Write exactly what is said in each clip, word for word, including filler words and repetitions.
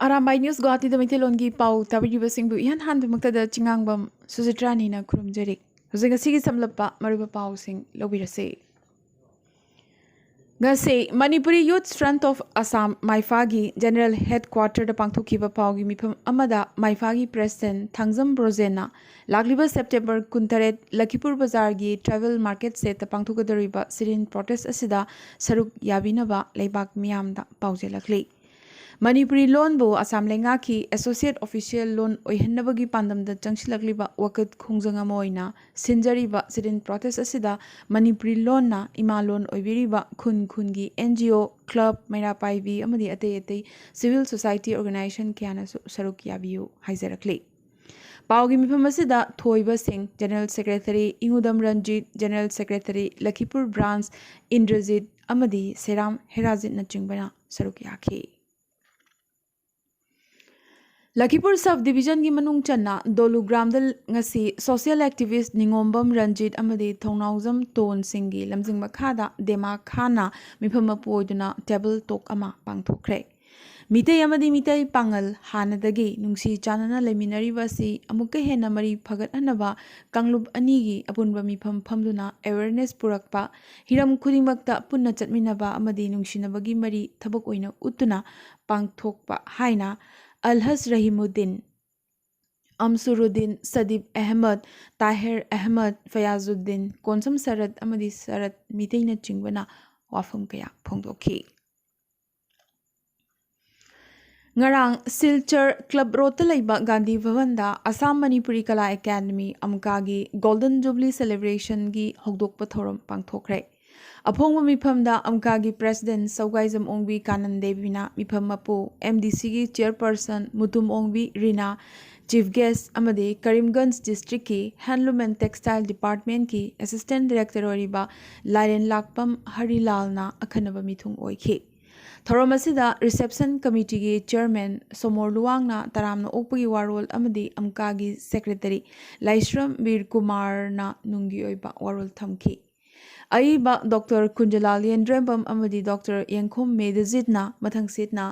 Arambai news ꯒꯨꯋꯥꯍꯥꯇꯤꯗ ꯃꯩꯇꯩꯂꯣꯟꯒꯤ ꯄꯥꯎ ꯇꯥꯕꯤꯔꯤꯕꯁꯤꯡꯕꯨ ꯏꯍꯥꯟ ꯍꯥꯟꯕꯃꯛꯇꯗ ꯆꯤꯉꯥꯡꯕꯝ ꯁꯨꯖꯤꯇ꯭ꯔꯥꯅꯤꯅ ꯈꯨꯔꯨꯝꯖꯔꯤ꯫ ꯍꯧꯖꯤꯛ ꯉꯁꯤꯒꯤ ꯁꯝꯂꯞꯄ ꯃꯔꯨꯑꯣꯏꯕ ꯄꯥꯎꯁꯤꯡ ꯂꯧꯕꯤꯔꯁꯤ꯫ ꯉꯁꯤ ꯃꯅꯤꯄꯨꯔꯤ ꯌꯨꯠ ꯐ꯭ꯔꯟꯠ ꯑꯣꯐ ꯑꯁꯥꯝ, ꯃꯥꯏꯐꯥꯒꯤ ꯖꯦꯅꯔꯦꯜ ꯍꯦꯗꯀ꯭ꯋꯥꯇꯔꯗ ꯄꯥꯡꯊꯣꯛꯈꯤꯕ ꯄꯥꯎꯒꯤ ꯃꯤꯐꯝ ꯑꯃꯗ ꯃꯥꯏꯐꯥꯒꯤ ꯄ꯭ꯔꯦꯁꯤꯗꯦꯟꯠ ꯊꯥꯡꯖꯝ ꯕ꯭ꯔꯣꯖꯦꯟꯅ ꯂꯥꯛꯂꯤꯕ ꯁꯦꯞꯇꯦꯝꯕꯔ ꯀꯨꯟꯇꯔꯦꯠ ꯂꯈꯤꯄꯨꯔ ꯕꯖꯥꯔꯒꯤ ꯇ꯭ꯔꯥꯏꯕꯦꯜ ꯃꯥꯔꯀꯦꯠ ꯁꯦꯠꯇ ꯄꯥꯡꯊꯣꯛꯀꯗꯧꯔꯤꯕ ꯁꯤꯠ-ꯏꯟ ꯄ꯭ꯔꯣꯇꯦꯁ ꯑꯁꯤꯗ ꯁꯔꯨꯛ ꯌꯥꯕꯤꯅꯕ ꯂꯩꯕꯥꯛ ꯃꯤꯌꯥꯝꯗ ꯄꯥꯎꯖꯦꯜꯂꯛꯂꯤ꯫ ꯃꯅꯤꯄꯨꯔꯤ ꯂꯣꯟꯕꯨ ꯑꯁꯥꯝ ꯂꯩꯉꯥꯛꯀꯤ ꯑꯦꯁꯣꯁꯤꯌꯦꯠ ꯑꯣꯐꯤꯁꯤꯌꯦꯜ ꯂꯣꯟ ꯑꯣꯏꯍꯟꯅꯕꯒꯤ ꯄꯥꯟꯗꯝꯗ ꯆꯪꯁꯤꯜꯂꯛꯂꯤꯕ ꯋꯥꯀꯠ ꯈꯣꯡꯖꯪ ꯑꯃ ꯑꯣꯏꯅ ꯁꯤꯟꯖꯔꯤꯕ ꯁꯤꯠ-ꯏꯟ ꯄ꯭ꯔꯣꯇꯦꯁ ꯑꯁꯤꯗ ꯃꯅꯤꯄꯨꯔꯤ ꯂꯣꯟꯅ ꯏꯃꯥ ꯂꯣꯟ ꯑꯣꯏꯕꯤꯔꯤꯕ ꯈꯨꯟ ꯈꯨꯟꯒꯤ ꯑꯦꯟ ꯖꯤ ꯑꯣ, ꯀ꯭ꯂꯕ, ꯃꯩꯔꯥ ꯄꯥꯏꯕꯤ ꯑꯃꯗꯤ ꯑꯇꯩ ꯑꯇꯩ ꯁꯤꯚꯤꯜ ꯁꯣꯁꯥꯏꯇꯤ ꯑꯣꯔꯒꯅꯥꯏꯖꯦꯁꯟ ꯀꯌꯥꯅꯁꯨ ꯁꯔꯨꯛ ꯌꯥꯕꯤꯌꯨ ꯍꯥꯏꯖꯔꯛꯂꯤ꯫ ꯄꯥꯎꯒꯤ ꯃꯤꯐꯝ ꯑꯁꯤꯗ ꯊꯣꯏꯕ ꯁꯤꯡ, general secretary, Ingudam Ranjit, general secretary, Lakhipur branch, Indrajit ꯑꯃꯗꯤ ꯁꯦꯔꯥꯝ ꯍꯦꯔꯥꯖꯤꯠꯅꯆꯤꯡꯕꯅ ꯁꯔꯨꯛ ꯌꯥꯈꯤ꯫ ꯂꯈꯤꯄꯨꯔ ꯁꯕ ꯗꯤꯕꯤꯖꯟꯒꯤ ꯃꯅꯨꯡ ꯆꯟꯅ ꯗꯣꯂꯨꯒ꯭ꯔꯥꯝꯗ ꯉꯁꯤ ꯁꯣꯁꯤꯌꯦꯜ ꯑꯦꯛꯇꯤꯚꯤꯁ꯭ꯠ ꯅꯤꯉꯣꯝꯕꯝ ꯔꯟꯖꯤꯠ ꯑꯃꯗꯤ ꯊꯧꯅꯥꯎꯖꯝ ꯇꯣꯟ ꯁꯤꯡꯒꯤ ꯂꯝꯖꯤꯡ ꯃꯈꯥꯗ ꯗꯦꯃꯥ ꯈꯥꯟꯅ ꯃꯤꯐꯝ ꯃꯄꯨ ꯑꯣꯏꯗꯨꯅ ꯇꯦꯕꯜ ꯇꯣꯛ ꯑꯃ ꯄꯥꯡꯊꯣꯛꯈ꯭ꯔꯦ꯫ ꯃꯤꯇꯩ ꯑꯃꯗꯤ ꯃꯤꯇꯩ ꯄꯥꯉꯜ ꯍꯥꯟꯅꯗꯒꯤ ꯅꯨꯡꯁꯤ ꯆꯥꯟꯅꯅ ꯂꯩꯃꯤꯟꯅꯔꯤꯕ ꯑꯁꯤ ꯑꯃꯨꯛꯀ ꯍꯦꯟꯅ ꯃꯔꯤ ꯐꯒꯠꯍꯟꯅꯕ ꯀꯥꯡꯂꯨꯞ ꯑꯅꯤꯒꯤ ꯑꯄꯨꯟꯕ ꯃꯤꯐꯝ ꯐꯝꯗꯨꯅ ꯑꯦꯋꯦꯔꯅꯦꯁ ꯄꯨꯔꯛꯄ, ꯍꯤꯔꯝ ꯈꯨꯗꯤꯡꯃꯛꯇ ꯄꯨꯟꯅ ꯆꯠꯃꯤꯟꯅꯕ ꯑꯃꯗꯤ ꯅꯨꯡꯁꯤꯅꯕꯒꯤ ꯃꯔꯤ ꯊꯕꯛ ꯑꯣꯏꯅ ꯎꯠꯇꯨꯅ ꯄꯥꯡꯊꯣꯛꯄ ꯍꯥꯏꯅ ꯑꯜꯍꯖ ꯔꯍꯤꯃꯨꯗꯤꯟ, ꯑꯝꯁꯨꯔꯨꯗꯤꯟ, ꯁꯗꯤꯞ ꯑꯍꯃꯗ, ꯇꯥꯍꯤꯔ ꯑꯍꯃꯗ, ꯐꯌꯥꯖꯨꯗꯤꯟ, ꯀꯣꯟꯁꯝ ꯁꯔꯠ ꯑꯃꯗꯤ ꯁꯔꯠ ꯃꯤꯇꯩꯅꯆꯤꯡꯕꯅ ꯋꯥꯐꯝ ꯀꯌꯥ ꯐꯣꯡꯗꯣꯛꯈꯤ꯫ ꯉꯔꯥꯡ ꯁꯤꯜꯆꯔ ꯀ꯭ꯂꯕ ꯔꯣꯗꯇ ꯂꯩꯕ ꯒꯥꯟꯙꯤ ꯚꯕꯟꯗ ꯑꯁꯥꯝ ꯃꯅꯤꯄꯨꯔꯤ ꯀꯂꯥ ꯑꯦꯀꯥꯗꯃꯤ, ꯑꯝꯀꯥꯒꯤ ꯒꯣꯜꯗꯟ ꯖꯨꯕꯂꯤ ꯁꯦꯂꯦꯕ꯭ꯔꯦꯁꯟꯒꯤ ꯍꯧꯗꯣꯛꯄ ꯊꯧꯔꯝ ꯄꯥꯡꯊꯣꯛꯈ꯭ꯔꯦ꯫ ꯑꯐꯣꯡꯕ ꯃꯤꯐꯝꯗ ꯑꯝꯀꯥꯒꯤ ꯄ꯭ꯔꯦꯁꯤꯗꯦꯟꯠ ꯁꯧꯒꯥꯏꯖꯝ ꯑꯣꯡꯕꯤ ꯀꯥꯅꯟ ꯗꯦꯕꯤꯅ ꯃꯤꯐꯝ ꯃꯄꯨ, ꯑꯦꯝ ꯗꯤ ꯁꯤꯒꯤ ꯆꯤꯌꯔꯄꯔꯁꯟ ꯃꯨꯇꯨꯝ ꯑꯣꯡꯕꯤ ꯔꯤꯅꯥ, ꯆꯤꯐ ꯒꯦꯁ꯭ꯠ ꯑꯃꯗꯤ ꯀꯔꯤꯝꯒꯟꯖ ꯗꯤꯁꯇ꯭ꯔꯤꯛꯀꯤ handloom and textile ꯗꯤꯄꯥꯔꯠꯃꯦꯟꯠꯀꯤ assistant director ꯑꯣꯏꯔꯤꯕ ꯂꯥꯏꯔꯦꯟ ꯂꯥꯛꯄꯝ ꯍꯔꯤꯂꯥꯜꯅ ꯑꯈꯟꯅꯕ ꯃꯤꯊꯨꯡ ꯑꯣꯏꯈꯤ꯫ ꯊꯧꯔꯝ ꯑꯁꯤꯗ ꯔꯤꯁꯦꯞꯁꯟ ꯀꯃꯤꯇꯤꯒꯤ ꯆꯤꯌꯔꯃꯦꯟ ꯁꯣꯃꯣꯔ ꯂꯨꯋꯥꯡꯅ ꯇꯔꯥꯝꯅ ꯑꯣꯛꯄꯒꯤ ꯋꯥꯔꯣꯜ ꯑꯃꯗꯤ ꯑꯝꯀꯥꯒꯤ ꯁꯦꯀ꯭ꯔꯦꯇꯔꯤ ꯂꯥꯏꯁ꯭ꯔꯝ ꯕꯤꯔ ꯀꯨꯃꯥꯔꯅ ꯅꯨꯡꯒꯤ ꯑꯣꯏꯕ ꯋꯥꯔꯣꯜ ꯊꯝꯈꯤ꯫ ꯑꯏꯕ ꯗꯣꯛꯇꯔ ꯀꯨꯟꯖꯂꯥꯜ ꯌꯦꯟꯗ꯭ꯔꯦꯝꯕꯝ ꯑꯃꯗꯤ ꯗꯣꯛꯇꯔ ꯌꯦꯡꯈꯣꯝ ꯃꯦꯗꯖꯤꯠꯅ ꯃꯊꯪꯁꯤꯠꯅ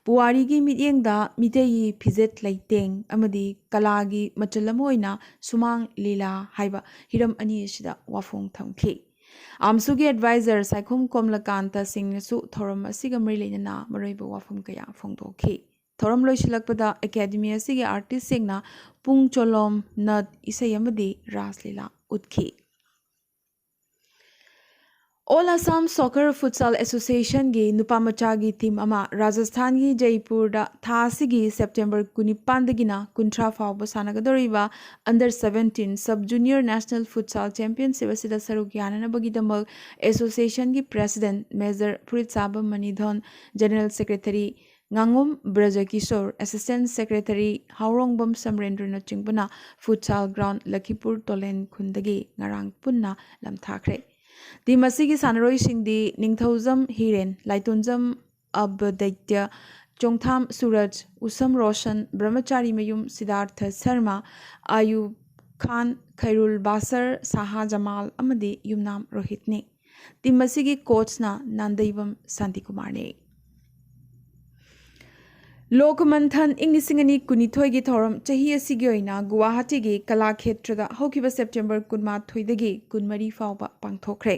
ꯄꯨꯋꯥꯔꯤꯒꯤ ꯃꯤꯠꯌꯦꯡꯗ ꯃꯤꯇꯩꯒꯤ ꯐꯤꯖꯦꯠ ꯂꯩꯇꯦꯡ ꯑꯃꯗꯤ ꯀꯂꯥꯒꯤ ꯃꯆꯜ ꯑꯃ ꯑꯣꯏꯅ ꯁꯨꯃꯥꯡ ꯂꯤꯂꯥ ꯍꯥꯏꯕ ꯍꯤꯔꯝ ꯑꯅꯤ ꯑꯁꯤꯗ ꯋꯥꯐꯣꯡ ꯊꯝꯈꯤ꯫ ꯑꯥꯝꯁꯨꯒꯤ ꯑꯦꯗꯚꯥꯏꯖꯔ ꯁꯥꯏꯈꯣꯝ ꯀꯣꯝꯂꯀꯥꯟꯇ ꯁꯤꯡꯅꯁꯨ ꯊꯧꯔꯝ ꯑꯁꯤꯒ ꯃꯔꯤ ꯂꯩꯅꯅ ꯃꯔꯨꯑꯣꯏꯕ ꯋꯥꯐꯝ ꯀꯌꯥ ꯐꯣꯡꯗꯣꯛꯈꯤ꯫ ꯊꯧꯔꯝ ꯂꯣꯏꯁꯤꯜꯂꯛꯄꯗ ꯑꯦꯀꯥꯗꯃꯤ ꯑꯁꯤꯒꯤ ꯑꯥꯔꯇꯤꯁꯁꯤꯡꯅ ꯄꯨꯡ ꯆꯣꯂꯣꯝ, ꯅꯠ, ꯏꯁꯩ ꯑꯃꯗꯤ ꯔꯥꯁ ꯂꯤꯂꯥ ꯎꯠꯈꯤ꯫ All Assam Soccer Futsal Associationꯒꯤ ꯅꯨꯄꯥ ꯃꯆꯥꯒꯤ ꯇꯤꯝ ꯑꯃ ꯔꯥꯖꯁꯊꯥꯟꯒꯤ ꯖꯩꯄꯨꯔꯗ ꯊꯥ ꯑꯁꯤꯒꯤ ꯁꯦꯞꯇꯦꯝꯕꯔ ꯀꯨꯟꯅꯤꯄꯥꯟꯗꯒꯤꯅ ꯀꯨꯟꯊ꯭ꯔꯥ ꯐꯥꯎꯕ ꯁꯥꯟꯅꯒꯗꯧꯔꯤꯕ Under Seventeen Sub Junior National Futsal Championship ꯑꯁꯤꯗ ꯁꯔꯨꯛ ꯌꯥꯅꯅꯕꯒꯤꯗꯃꯛ associationꯒꯤ president Major ꯐꯨꯔꯤꯠꯁꯥꯕꯝ ꯃꯅꯤꯙꯣꯟ, General Secretary ꯉꯥꯉꯣꯝ ꯕ꯭ꯔꯖꯀꯤꯁꯣꯔ, Assistant Secretary ꯍꯥꯎꯔꯣꯡꯕꯝ ꯁꯃꯔꯦꯟꯗ꯭ꯔꯅꯆꯤꯡꯕꯅ futsal ground ꯂꯈꯤꯄꯨꯔ ꯇꯣꯂꯦꯟ ꯈꯨꯟꯗꯒꯤ ꯉꯔꯥꯡ ꯄꯨꯟꯅ ꯂꯝꯊꯥꯈ꯭ꯔꯦ꯫ ꯇꯤꯝ ꯑꯁꯤꯒꯤ ꯁꯥꯟꯅꯔꯣꯏꯁꯤꯡꯗꯤ ꯅꯤꯡꯊꯧꯖꯝ ꯍꯤꯔꯦꯟ, ꯂꯥꯏꯇꯣꯟꯖꯝ ꯑꯕꯗꯩꯇ꯭ꯌ, ꯆꯣꯡꯊꯥꯝ ꯁꯨꯔꯖ, ꯎꯁꯝ ꯔꯣꯁꯟ, ꯕ꯭ꯔꯍꯃꯆꯥꯔꯤ ꯃꯌꯨꯝ ꯁꯤꯗꯥꯔꯊ ꯁꯔꯃ, ꯑꯌꯨꯕ ꯈꯥꯟ, ꯈꯩꯔꯨꯜ ꯕꯥꯁꯔ, ꯁꯥꯍꯥ ꯖꯃꯥꯜ ꯑꯃꯗꯤ ꯌꯨꯝꯅꯥꯝ ꯔꯣꯍꯤꯠꯅꯤ꯫ ꯇꯤꯝ ꯑꯁꯤꯒꯤ ꯀꯣꯆꯅ ꯅꯥꯟꯗꯩꯕꯝ ꯁꯥꯟꯇꯤꯀꯨꯃꯥꯔꯅꯤ꯫ ꯂꯣꯀꯃꯟꯊꯟ ꯏꯪ ꯂꯤꯁꯤꯡ ꯑꯅꯤ ꯀꯨꯟꯅꯤꯊꯣꯏꯒꯤ ꯊꯧꯔꯝ ꯆꯍꯤ ꯑꯁꯤꯒꯤ ꯑꯣꯏꯅ ꯒꯨꯋꯥꯍꯥꯇꯤꯒꯤ ꯀꯂꯥꯈꯦꯇ꯭ꯔꯗ ꯍꯧꯈꯤꯕ ꯁꯦꯞꯇꯦꯝꯕꯔ ꯀꯨꯟꯃꯥꯊꯣꯏꯗꯒꯤ ꯀꯨꯟꯃꯔꯤ ꯐꯥꯎꯕ ꯄꯥꯡꯊꯣꯛꯈ꯭ꯔꯦ꯫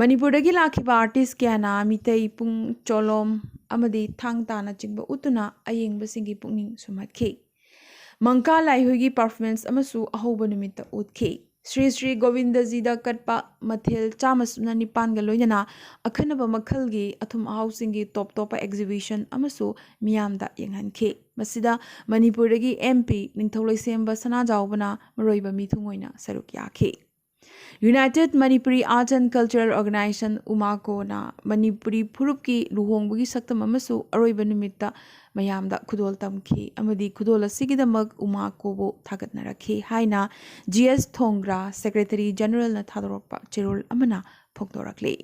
ꯃꯅꯤꯄꯨꯔꯗꯒꯤ ꯂꯥꯛꯈꯤꯕ ꯑꯥꯔꯇꯤꯁ ꯀꯌꯥꯅ ꯃꯤꯇꯩ ꯄꯨꯡ ꯆꯣꯂꯣꯝ ꯑꯃꯗꯤ ꯊꯥꯡ ꯇꯥꯅꯆꯤꯡꯕ ꯎꯠꯇꯨꯅ ꯑꯌꯦꯡꯕꯁꯤꯡꯒꯤ ꯄꯨꯛꯅꯤꯡ ꯁꯨꯝꯍꯠꯈꯤ꯫ ꯃꯪꯀꯥ ꯂꯥꯏꯍꯣꯏꯒꯤ performance ꯑꯃꯁꯨ ꯑꯍꯧꯕ ꯅꯨꯃꯤꯠꯇ ꯎꯠꯈꯤ꯫ ꯁ꯭ꯔꯤ ꯁ꯭ꯔꯤ ꯒꯣꯕꯤꯟꯗꯖꯤꯗ ꯀꯠꯄ ꯃꯊꯦꯜ ꯆꯥꯝꯃ ꯁꯨꯞꯅ ꯅꯤꯄꯥꯟꯒ ꯂꯣꯏꯅꯅ ꯑꯈꯟꯅꯕ ꯃꯈꯜꯒꯤ ꯑꯊꯨꯝ ꯑꯍꯥꯎꯁꯤꯡꯒꯤ ꯇꯣꯞ ꯇꯣꯞꯄ exhibition ꯑꯃꯁꯨ ꯃꯤꯌꯥꯝꯗ ꯌꯦꯡꯍꯟꯈꯤ꯫ ꯃꯁꯤꯗ ꯃꯅꯤꯄꯨꯔꯗꯒꯤ M P ꯅꯤꯡꯊꯧ ꯂꯩꯁꯦꯝꯕ ꯁꯅꯥꯖꯥꯎꯕꯅ ꯃꯔꯨꯑꯣꯏꯕ ꯃꯤꯊꯨꯡ ꯑꯣꯏꯅ ꯁꯔꯨꯛ ꯌꯥꯈꯤ꯫ United Manipuri Arts and Cultural Organization, ꯎꯃꯥꯀꯣꯅ Manipuri ꯐꯨꯔꯨꯞꯀꯤ ꯂꯨꯍꯣꯡꯕꯒꯤ ꯁꯛꯇꯝ ꯑꯃꯁꯨ ꯑꯔꯣꯏꯕ ꯅꯨꯃꯤꯠꯇ ꯃꯌꯥꯝꯗ ꯈꯨꯗꯣꯜ ꯇꯝꯈꯤ ꯑꯃꯗꯤ ꯈꯨꯗꯣꯜ ꯑꯁꯤꯒꯤꯗꯃꯛ ꯎꯃꯥꯀꯣꯕꯨ ꯊꯥꯒꯠꯅꯔꯛꯈꯤ ꯍꯥꯏꯅ G S ꯊꯣꯡꯒ꯭ꯔꯥ, Secretary Generalꯅ ꯊꯥꯗꯣꯔꯛꯄ ꯆꯦꯔꯣꯜ ꯑꯃꯅ ꯐꯣꯡꯗꯣꯔꯛꯂꯤ꯫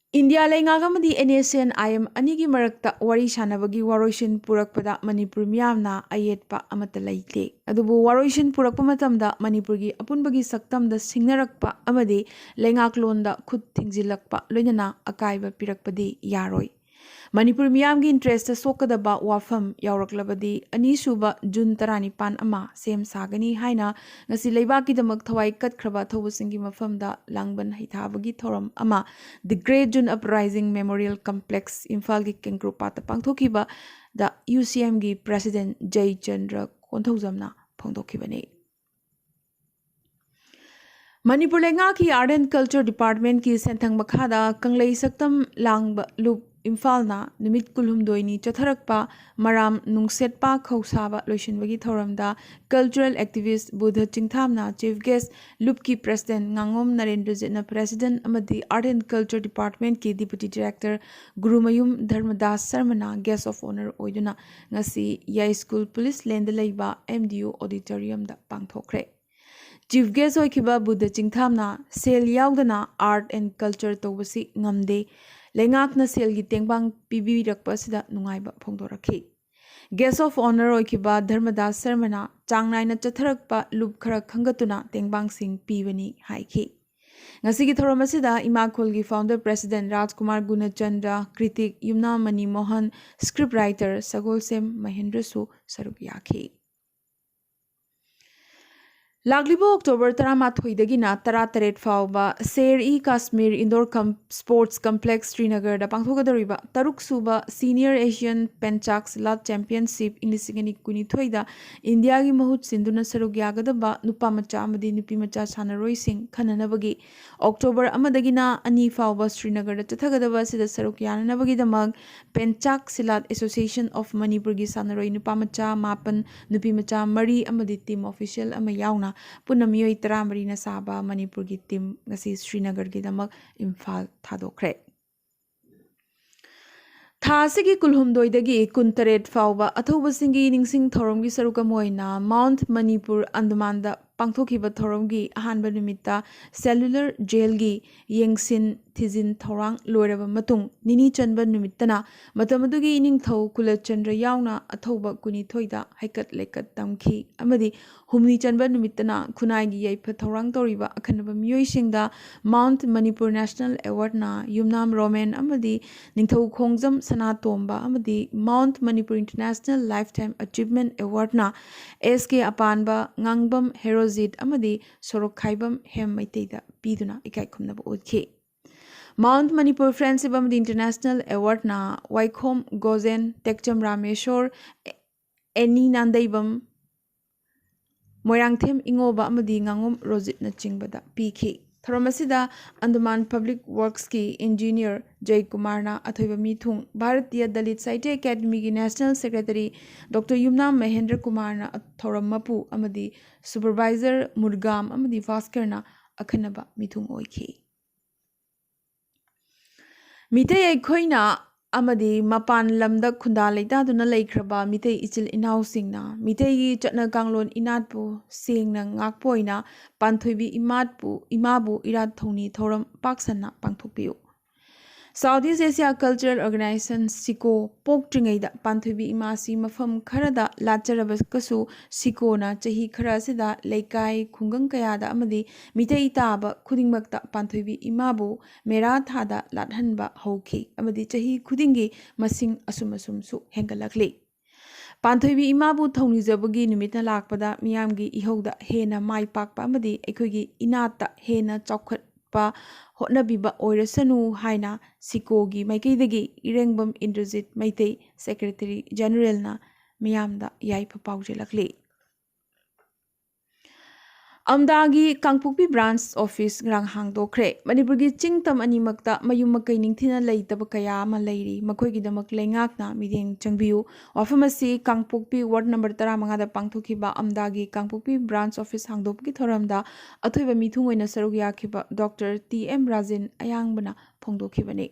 ꯏꯟꯗꯤꯌꯥ ꯂꯩꯉꯥꯛ ꯑꯃꯗꯤ NSCN-IM ꯑꯅꯤꯒꯤ ꯃꯔꯛꯇ ꯋꯥꯔꯤ ꯁꯥꯅꯕꯒꯤ ꯋꯥꯔꯣꯏꯁꯤꯟ ꯄꯨꯔꯛꯄꯗ ꯃꯅꯤꯄꯨꯔ ꯃꯤꯌꯥꯝꯅ ꯑꯌꯦꯠꯄ ꯑꯃꯠꯇ ꯂꯩꯇꯦ꯫ ꯑꯗꯨꯕꯨ ꯋꯥꯔꯣꯏꯁꯤꯟ ꯄꯨꯔꯛꯄ ꯃꯇꯝꯗ ꯃꯅꯤꯄꯨꯔꯒꯤ ꯑꯄꯨꯟꯕꯒꯤ ꯁꯛꯇꯝꯗ ꯁꯤꯡꯅꯔꯛꯄ ꯑꯃꯗꯤ ꯂꯩꯉꯥꯛꯂꯣꯟꯗ ꯈꯨꯠ ꯊꯤꯡꯖꯤꯜꯂꯛꯄ ꯂꯣꯏꯅꯅ ꯑꯀꯥꯏꯕ ꯄꯤꯔꯛꯄꯗꯤ ꯌꯥꯔꯣꯏ꯫ ꯃꯅꯤꯄꯨꯔ ꯃꯤꯌꯥꯝꯒꯤ interest ꯁꯣꯛꯀꯗꯕ ꯋꯥꯐꯝ ꯌꯥꯎꯔꯛꯂꯕꯗꯤ ꯑꯅꯤꯁꯨꯕ ꯖꯨꯟ ꯇꯔꯥꯅꯤꯄꯥꯟ ꯑꯃ ꯁꯦꯝ ꯁꯥꯒꯅꯤ ꯍꯥꯏꯅ ꯉꯁꯤ ꯂꯩꯕꯥꯛꯀꯤꯗꯃꯛ ꯊꯋꯥꯏ ꯀꯠꯈ꯭ꯔꯕ ꯊꯧꯕꯁꯤꯡꯒꯤ ꯃꯐꯝꯗ ꯂꯥꯡꯕꯟ ꯍꯩꯊꯥꯕꯒꯤ ꯊꯧꯔꯝ ꯑꯃ The Great June Uprising Memorial Complex, ꯏꯝꯐꯥꯜꯒꯤ ꯀꯦꯡꯀ꯭ꯔꯨꯄꯥꯠꯇ ꯄꯥꯡꯊꯣꯛꯈꯤꯕꯗ UCM-ꯒꯤ President ꯖꯩꯆꯟꯗ꯭ꯔ ꯀꯣꯟꯊꯧꯖꯝꯅ ꯐꯣꯡꯗꯣꯛꯈꯤꯕꯅꯤ꯫ ꯃꯅꯤꯄꯨꯔ ꯂꯩꯉꯥꯛꯀꯤ Art and Culture Department-ꯀꯤ ꯁꯦꯟꯊꯪ ꯃꯈꯥꯗ ꯀꯪꯂꯩ ꯁꯛꯇꯝ ꯂꯥꯡꯕ ꯂꯨꯞ ꯏꯝꯐꯥꯜꯅ ꯅꯨꯃꯤꯠ ꯀꯨꯟꯍꯨꯝꯗꯣꯏꯅꯤ ꯆꯠꯊꯔꯛꯄ ꯃꯔꯥꯝ ꯅꯨꯡꯁꯦꯠꯄ ꯈꯧꯁꯥꯕ ꯂꯣꯏꯁꯤꯟꯕꯒꯤ ꯊꯧꯔꯝꯗ cultural activist Buddha ꯆꯤꯡꯊꯥꯝꯅ chief guest, ꯂꯨꯞꯀꯤ President ꯉꯥꯉꯣꯝ ꯅꯔꯦꯟꯗ꯭ꯔꯖꯤꯠꯅ President ꯑꯃꯗꯤ Art and Culture Department-ꯀꯤ Deputy Director Gurumayum ꯙꯔꯃꯗꯥꯁ ꯁꯔꯃꯅ guest of honour ꯑꯣꯏꯗꯨꯅ ꯉꯁꯤ ꯌꯥꯏꯁ꯭ꯀꯨꯜ ꯄꯨꯂꯤꯁ ꯂꯦꯟꯗ ꯂꯩꯕ MDU Auditorium-ꯗ ꯄꯥꯡꯊꯣꯛꯈ꯭ꯔꯦ꯫ Chief guest ꯑꯣꯏꯈꯤꯕ ꯕꯨꯙ ꯆꯤꯡꯊꯥꯝꯅ ꯁꯦꯜ ꯌꯥꯎꯗꯅ art and culture ꯇꯧꯕꯁꯤ ꯉꯝꯗꯦ, ꯂꯩꯉꯥꯛꯅ ꯁꯦꯜꯒꯤ ꯇꯦꯡꯕꯥꯡ ꯄꯤꯕꯤꯔꯛꯄ ꯑꯁꯤꯗ ꯅꯨꯡꯉꯥꯏꯕ ꯐꯣꯡꯗꯣꯔꯛꯈꯤ꯫ Guest of honour ꯑꯣꯏꯈꯤꯕ ꯙꯔꯃꯗꯥꯁ ꯁꯔꯃꯅ ꯆꯥꯡ ꯅꯥꯏꯅ ꯆꯠꯊꯔꯛꯄ ꯂꯨꯞ ꯈꯔ ꯈꯪꯒꯠꯇꯨꯅ ꯇꯦꯡꯕꯥꯡꯁꯤꯡ ꯄꯤꯕꯅꯤ ꯍꯥꯏꯈꯤ꯫ ꯉꯁꯤꯒꯤ ꯊꯧꯔꯝ ꯑꯁꯤꯗ ꯏꯃꯥꯈꯣꯜꯒꯤ founder president ꯔꯥꯖꯀꯨꯃꯥꯔ ꯒꯨꯅꯆꯟꯗ꯭ꯔ, critic ꯌꯨꯝꯅꯥꯝ ꯃꯅꯤ ꯃꯣꯍꯟ, script writer ꯁꯒꯣꯜꯁꯦꯝ ꯃꯍꯦꯟꯗ꯭ꯔꯁꯨ ꯁꯔꯨꯛ ꯌꯥꯈꯤ꯫ ꯂꯥꯛꯂꯤꯕ October ꯇꯔꯥꯃꯥꯊꯣꯏꯗꯒꯤꯅ ꯇꯔꯥꯇꯔꯦꯠ ꯐꯥꯎꯕ ꯁꯦꯔ-ꯏ-ꯀꯥꯁꯃꯤꯔ Indoor Com-, Sports Complex ꯁ꯭ꯔꯤꯅꯒꯔꯗ ꯄꯥꯡꯊꯣꯛꯀꯗꯧꯔꯤꯕ ꯇꯔꯨꯛꯁꯨꯕ Senior Asian Penchak Silat Championship ꯏꯪ ꯂꯤꯁꯤꯡ ꯑꯅꯤ ꯀꯨꯟꯅꯤꯊꯣꯏꯗ ꯏꯟꯗꯤꯌꯥꯒꯤ ꯃꯍꯨꯠ ꯁꯤꯟꯗꯨꯅ ꯁꯔꯨꯛ ꯌꯥꯒꯗꯕ ꯅꯨꯄꯥ ꯃꯆꯥ ꯑꯃꯗꯤ ꯅꯨꯄꯤ ꯃꯆꯥ ꯁꯥꯟꯅꯔꯣꯏꯁꯤꯡ ꯈꯟꯅꯅꯕꯒꯤ October ꯑꯃꯗꯒꯤꯅ ꯑꯅꯤ ꯐꯥꯎꯕ ꯁ꯭ꯔꯤꯅꯒꯔꯗ ꯆꯠꯊꯒꯗꯕ ꯑꯁꯤꯗ ꯁꯔꯨꯛ ꯌꯥꯅꯅꯕꯒꯤꯗꯃꯛ Penchak Silat Association of Manipur-ꯒꯤ ꯁꯥꯟꯅꯔꯣꯏ ꯅꯨꯄꯥ ꯃꯆꯥ ꯃꯥꯄꯟ, ꯅꯨꯄꯤ ꯃꯆꯥ ꯃꯔꯤ ꯑꯃꯗꯤ team official ꯑꯃ ꯌꯥꯎꯅ ꯄꯨꯟꯅ ꯃꯤꯑꯣꯏ ꯇꯔꯥꯃꯔꯤꯅ ꯁꯥꯕ ꯃꯅꯤꯄꯨꯔꯒꯤ team ꯉꯁꯤ ꯁ꯭ꯔꯤꯅꯒꯔꯒꯤꯗꯃꯛ ꯏꯝꯐꯥꯜ ꯊꯥꯗꯣꯛꯈ꯭ꯔꯦ꯫ ꯊꯥ ꯑꯁꯤꯒꯤ ꯀꯨꯟꯍꯨꯝꯗꯣꯏꯗꯒꯤ ꯀꯨꯟꯇꯔꯦꯠ ꯐꯥꯎꯕ ꯑꯊꯧꯕꯁꯤꯡꯒꯤ ꯅꯤꯡꯁꯤꯡ ꯊꯧꯔꯝꯒꯤ ꯁꯔꯨꯛ ꯑꯃ ꯑꯣꯏꯅ Mount Manipur Andaman-ꯗ ꯄꯥꯡꯊꯣꯛꯈꯤꯕ ꯊꯧꯔꯝꯒꯤ ꯑꯍꯥꯟꯕ ꯅꯨꯃꯤꯠꯇ cellular jail-ꯒꯤ ꯌꯦꯡꯁꯤꯟ ꯊꯤꯖꯤꯟ ꯊꯧꯔꯥꯡ ꯂꯣꯏꯔꯕ ꯃꯇꯨꯡ, ꯅꯤꯅꯤ ꯆꯟꯕ ꯅꯨꯃꯤꯠꯇꯅ ꯃꯇꯝ ꯑꯗꯨꯒꯤ ꯏꯅꯤꯡꯊꯧ ꯀꯨꯂꯆꯟꯗ꯭ꯔ ꯌꯥꯎꯅ ꯑꯊꯧꯕ ꯀꯨꯟꯅꯤꯊꯣꯏꯗ ꯍꯩꯀꯠ ꯂꯩꯀꯠ ꯇꯝꯈꯤ ꯑꯃꯗꯤ ꯍꯨꯝꯅꯤ ꯆꯟꯕ ꯅꯨꯃꯤꯠꯇꯅ ꯈꯨꯟꯅꯥꯏꯒꯤ ꯌꯥꯏꯐ ꯊꯧꯔꯥꯡ ꯇꯧꯔꯤꯕ ꯑꯈꯟꯅꯕ ꯃꯤꯑꯣꯏꯁꯤꯡꯗ Mount Manipur National Awardꯅ ꯌꯨꯝꯅꯥꯝ ꯔꯣꯃꯦꯟ ꯑꯃꯗꯤ ꯅꯤꯡꯊꯧ ꯈꯣꯡꯖꯝ ꯁꯅꯥꯇꯣꯝꯕ ꯑꯃꯗꯤ Mount Manipur International Lifetime Achievement Awardꯅ S K ꯑꯄꯥꯟꯕ, ꯉꯥꯡꯕꯝ ꯍꯦꯔꯣꯖꯤꯠ ꯑꯃꯗꯤ ꯁꯣꯔꯣꯛꯈꯥꯏꯕꯝ ꯍꯦꯝ ꯃꯩꯇꯩꯗ ꯄꯤꯗꯨꯅ ꯏꯀꯥꯏ ꯈꯨꯝꯅꯕ ꯎꯠꯈꯤ꯫ Mount Manipur Friendship ꯑꯃꯗꯤ International Awardꯅ ꯋꯥꯏꯈꯣꯝ ꯒꯣꯖꯦꯟ, ꯇꯦꯛꯆꯝ ꯔꯥꯃꯦꯁꯣꯔ, ꯑꯦꯅꯤ ꯅꯥꯟꯗꯩꯕꯝ, ꯃꯣꯏꯔꯥꯡꯊꯦꯝ ꯏꯉꯣꯕ ꯑꯃꯗꯤ ꯉꯥꯉꯣꯝ ꯔꯣꯖꯤꯠꯅꯆꯤꯡꯕꯗ ꯄꯤꯈꯤ꯫ ꯊꯧꯔꯝ ꯑꯁꯤꯗ Andaman Public Worksꯀꯤ engineer ꯖꯌꯀꯨꯃꯥꯔꯅ ꯑꯊꯣꯏꯕ ꯃꯤꯊꯨꯡ, ꯚꯥꯔꯇꯤꯌ ꯗꯂꯤꯠ ꯁꯥꯍꯤꯇ꯭ꯌ ꯑꯦꯀꯥꯗꯃꯤꯒꯤ national secretary Doctor ꯌꯨꯝꯅꯥꯝ ꯃꯍꯦꯟꯗ꯭ꯔ ꯀꯨꯃꯥꯔꯅ ꯊꯧꯔꯝ ꯃꯄꯨ ꯑꯃꯗꯤ supervisor ꯃꯨꯔꯒꯥꯝ ꯑꯃꯗꯤ ꯚꯥꯁꯀꯔꯅ ꯑꯈꯟꯅꯕ ꯃꯤꯊꯨꯡ ꯑꯣꯏꯈꯤ꯫ ꯃꯤꯇꯩ ꯑꯩꯈꯣꯏꯅ ꯑꯃꯗꯤ ꯃꯄꯥꯟ ꯂꯝꯗ ꯈꯨꯟꯗꯥ ꯂꯩꯇꯥꯗꯨꯅ ꯂꯩꯈ꯭ꯔꯕ ꯃꯤꯇꯩ ꯏꯆꯤꯜ ꯏꯅꯥꯎꯁꯤꯡꯅ ꯃꯤꯇꯩꯒꯤ ꯆꯠꯅ ꯀꯥꯡꯂꯣꯟ ꯏꯅꯥꯠꯄꯨ ꯁꯦꯡꯅ ꯉꯥꯛꯄ ꯑꯣꯏꯅ ꯄꯥꯟꯊꯣꯏꯕꯤ ꯏꯃꯥꯠꯄꯨ, ꯏꯃꯥꯕꯨ ꯏꯔꯥꯠ ꯊꯧꯅꯤ ꯊꯧꯔꯝ ꯄꯥꯛ ꯁꯟꯅ ꯄꯥꯡꯊꯣꯛꯄꯤꯌꯨ꯫ South East Asia Cultural Organization, ꯁꯤꯀꯣ, ꯄꯣꯛꯇ꯭ꯔꯤꯉꯩꯗ ꯄꯥꯟꯊꯣꯏꯕꯤ ꯏꯃꯥꯁꯤ ꯃꯐꯝ ꯈꯔꯗ ꯂꯥꯠꯆꯔꯕꯒꯁꯨ, ꯁꯤꯀꯣꯅ ꯆꯍꯤ ꯈꯔ ꯑꯁꯤꯗ ꯂꯩꯀꯥꯏ, ꯈꯨꯡꯒꯪ ꯀꯌꯥꯗ ꯑꯃꯗꯤ ꯃꯤꯇꯩ ꯇꯥꯕ ꯈꯨꯗꯤꯡꯃꯛꯇ ꯄꯥꯟꯊꯣꯏꯕꯤ ꯏꯃꯥꯕꯨ ꯃꯦꯔꯥ ꯊꯥꯗ ꯂꯥꯠꯍꯟꯕ ꯍꯧꯈꯤ ꯑꯃꯗꯤ ꯆꯍꯤ ꯈꯨꯗꯤꯡꯒꯤ ꯃꯁꯤꯡ ꯑꯁꯨꯝ ꯑꯁꯨꯝꯁꯨ ꯍꯦꯟꯒꯠꯂꯛꯂꯤ꯫ ꯄꯥꯟꯊꯣꯏꯕꯤ ꯏꯃꯥꯕꯨ ꯊꯧꯅꯤꯖꯕꯒꯤ ꯅꯨꯃꯤꯠꯅ ꯂꯥꯛꯄꯗ ꯃꯤꯌꯥꯝꯒꯤ ꯏꯍꯧꯗ ꯍꯦꯟꯅ ꯃꯥꯏ ꯄꯥꯛꯄ ꯑꯃꯗꯤ ꯑꯩꯈꯣꯏꯒꯤ ꯏꯅꯥꯠꯇ ꯍꯦꯟꯅ ꯆꯥꯎꯈꯠꯄ ꯍꯣꯠꯅꯕꯤꯕ ꯑꯣꯏꯔꯁꯅꯨ ꯍꯥꯏꯅ ꯁꯤꯀꯣꯒꯤ ꯃꯥꯏꯀꯩꯗꯒꯤ ꯏꯔꯦꯡꯕꯝ ꯏꯟꯗ꯭ꯔꯖꯤꯠ ꯃꯩꯇꯩ, secretary generalꯅ ꯃꯤꯌꯥꯝꯗ ꯌꯥꯏꯐ ꯄꯥꯎꯖꯦꯜꯂꯛꯂꯤ꯫ ꯑꯝꯗꯥꯒꯤ ꯀꯥꯡꯄꯣꯛꯄꯤ branch office ꯉꯔꯥꯡ ꯍꯥꯡꯗꯣꯛꯈ꯭ꯔꯦ꯫ ꯃꯅꯤꯄꯨꯔꯒꯤ ꯆꯤꯡ ꯇꯝ ꯑꯅꯤꯃꯛꯇ ꯃꯌꯨꯝ ꯃꯀꯩ ꯅꯤꯡꯊꯤꯅ ꯂꯩꯇꯕ ꯀꯌꯥ ꯑꯃ ꯂꯩꯔꯤ꯫ ꯃꯈꯣꯏꯒꯤꯗꯃꯛ ꯂꯩꯉꯥꯛꯅ ꯃꯤꯠꯌꯦꯡ ꯆꯪꯕꯤꯌꯨ꯫ ꯋꯥꯐꯝ ꯑꯁꯤ ꯀꯥꯡꯄꯣꯛꯄꯤ ward number ꯇꯔꯥꯃꯉꯥꯗ ꯄꯥꯡꯊꯣꯛꯈꯤꯕ ꯑꯝꯗꯥꯒꯤ ꯀꯥꯡꯄꯣꯛꯄꯤ branch office ꯍꯥꯡꯗꯣꯛꯄꯒꯤ ꯊꯧꯔꯝꯗ ꯑꯊꯣꯏꯕ ꯃꯤꯊꯨꯡ ꯑꯣꯏꯅ ꯁꯔꯨꯛ ꯌꯥꯈꯤꯕ Doctor T M ꯔꯥꯖꯦꯟ ꯑꯌꯥꯡꯕꯅ ꯐꯣꯡꯗꯣꯛꯈꯤꯕꯅꯤ꯫